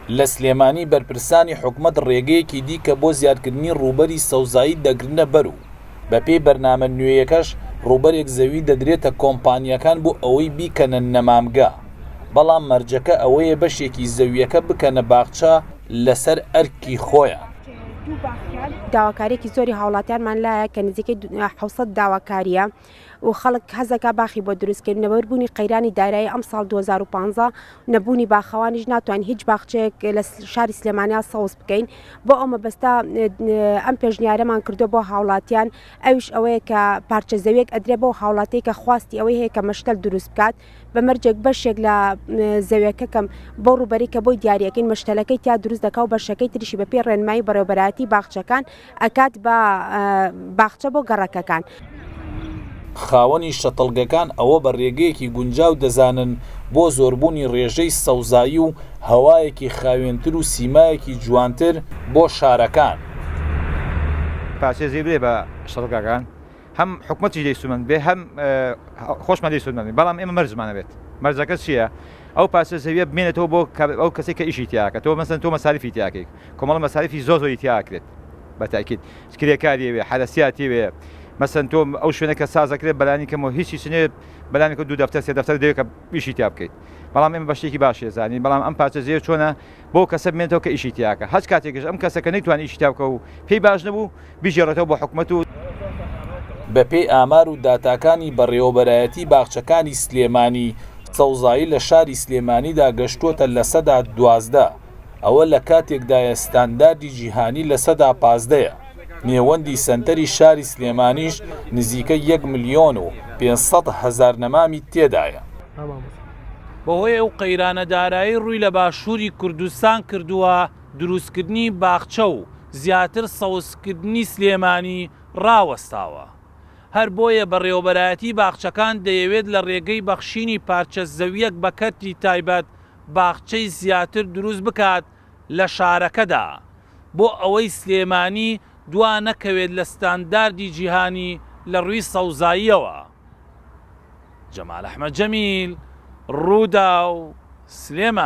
لە سلێمانی بەرپرسانی حکومەت ڕێگەیەکی دیکە بۆ زیادکردنی ڕووبەری سەوزایی دەگرنە بەر و بەپێی بەرنامە نوێیەکەش ڕووبەرێک زەوی دەدرێتە کۆمپانیاکان بۆ ئەوەی بیکەنە نەمامگە، بەڵام مەرجەکە ئەوەیە بەشێکی زەوییەکە بکەنە باخچە لەسەر ئەرکی خۆیان. داواکارییەکی زۆری هاوڵاتیانمان لایە کە نزیکەی 700 داواکارییە و خەڵک حەزەکا باخی بۆ دروست کەین، لەبەر بوونی قەیرانی دارایی ئەمساڵ 2015 نەبوونی باخەوانیش ناتوانین هیچ باخچەیەک لە شاری سلێمانیا سەوز بکەین، بۆ ئەو مەبەستە ئەم پێشنیارەمان کردووە بۆ هاوڵاتیان ئەویش ئەوەیە کە پارچە زەویەک ئەدرێ بەو هاوڵاتیەی کە خواستی ئەوەی هەیە کە مەشتەل دروست بکات بە مەرجێک بەشێک لە زەویەکە کەم بۆ ڕووبەری کە بۆی دیاریەکەین مەشتەلەکەی تیا دروست دەکا و بەشەکەی تریشی بە پێی ڕێنمایی بەڕێوەبەرایەتی باخچەکان ئەکات بە باخچە بۆ گەڕەکەکان. خاوەنی شەتڵگەکان ئەوە بە رێگەیەکی گونجاو دەزانن بۆ زۆربوونی رێژەی سەوزایی و هەوایەکی خاوێنتر و سیمایەکی جوانتر بۆ شارەکان. پارچەی زەوی بدەیت بە شەتڵگاکان هەم حکومەتیش لێی سوودمەند بێ هەم خۆشمان لێی سوودمەند بین، بەڵام ئێمە مەرجمان هەبێت، مەرجەکە چییە؟ ئەو پارچە زەویە بمێنێتەوە بۆ ئەو کەسەی کە ئیشی تیا ئەکات، تۆ مەسەلەن تۆ مەساریفی تیا ئەکەی، کۆمەڵە مەساریفی زۆر زۆری تیا ئەکرێت بە تەئکید کرێکاری ئەوێ حەرەسیاتی ئەوێ مەسەن تۆ ئەو شوێنە کە ساز ئەکرێت بەلانی کەمەوە هیچ هیچ نێ بەلانی کە دوو دەفتەر سێ دەفتەر دەوێت کە ئیشی تیا بکەیت بەڵام ئێمە بە شتێکی باش زانین بەڵام ئەم پارچە زەویە چۆنە بۆ کەسە بمێنێتەوە کە ئیشی تیاکە هەچ کاتێکش ئەم کەسە کە نەیتوانی ئیشی تیا بکە و پێی باش نەبوو بیگێڕێتەوە بۆ حکومەت و بەپێی ئامار و داتاکانی بەڕێوەبەرایەتی باخچەکانی سلێمانی، سەوزایی لە شاری سلێمانیدا گەشتووەتە 12%، ئەوە لە کاتێکدایە ستانداردی جیهانی 15% یە، نێوەندی سەنتەری شاری سلێمانیش نزیکەی یەک ملیۆن و 500 هەزار نەمامی تێدایە. بەهۆی ئەو قەیرانە دارایی ڕووی لە باشووری کوردستان کردووە، دروستکردنی باخچە و زیاتر سەوزکردنی سلێمانی ڕاوەستاوە. هەر بۆیە بەڕێوەبەرایەتی باخچەکان دەیەوێت لە ڕێگەی بەخشینی پارچە زەوییەک بە کەرتی تایبەت باخچەی زیاتر دروست بکات لە شارەکەدا بۆ ئەوەی سلێمانی دوا نەکەوێت لە ستانداردی جیهانی لە ڕووی سەوزاییەوە. جەمال ئەحمەد جەمیل، رووداو، سلێمانی.